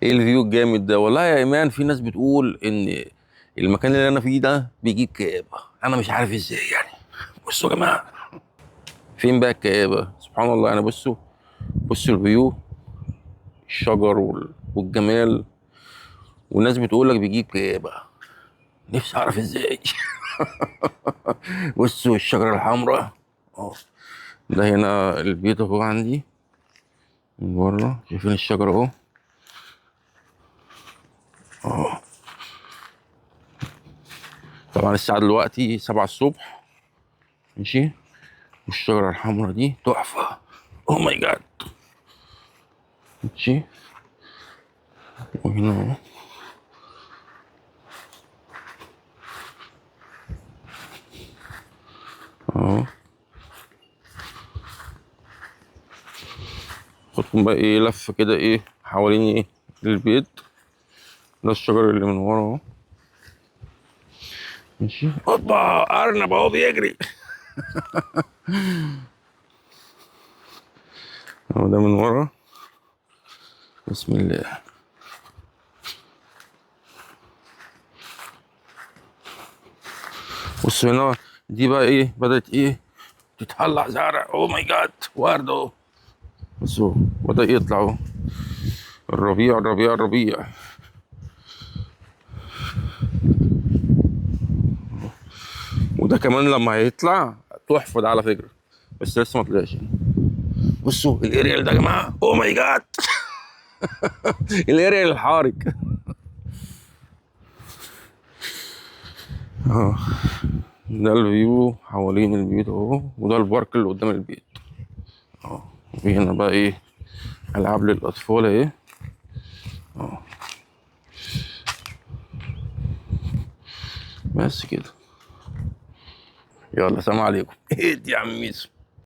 ايه ال view الجامد ده؟ والله يا ايمان في ناس بتقول ان المكان اللي انا فيه ده بيجيب كآبة، انا مش عارف ازاي يعني. بصوا يا جماعة، فين بقى الكآبة؟ سبحان الله. يعني بصوا، بصوا ال view، الشجر والجمال، والناس بتقول لك بيجيب كآبة، نفسي اعرف ازاي. بصوا الشجرة الحمراء اهو، ده هنا البيت اهو عندي من بره، شايفين الشجرة اهو اهو. طبعا الساعة دلوقتي 7 الصبح، ماشي. والشجرة الحمراء دي تحفة، oh my God، ماشي. وهنا اهو اهو، خدكم بقى ايه لفة كده ايه حوالين ايه البيت. ده الشجر اللي من ورا اهو، ماشي. اوبا، ارنب اهو بيجري. اهو ده من ورا، بسم الله. بصوا هنا دي بقى ايه، بدأت ايه تتطلع زرع، oh my God، ورد اهو. بصوا بدأ يطلع اهو، الربيع الربيع الربيع. وده كمان لما هيطلع تحفة ده على فكرة، بس لسه ما طلعش يعني. بصوا الاريال ده يا جماعة، oh my God. الاريال الحارق اهو. ده ال view حوالين البيت اهو، وده ال park اللي قدام البيت اهو. وفي هنا بقى ايه العاب للاطفال اهي اهو. بس كده، يلا سلام عليكم. ايه يا عم ميسو.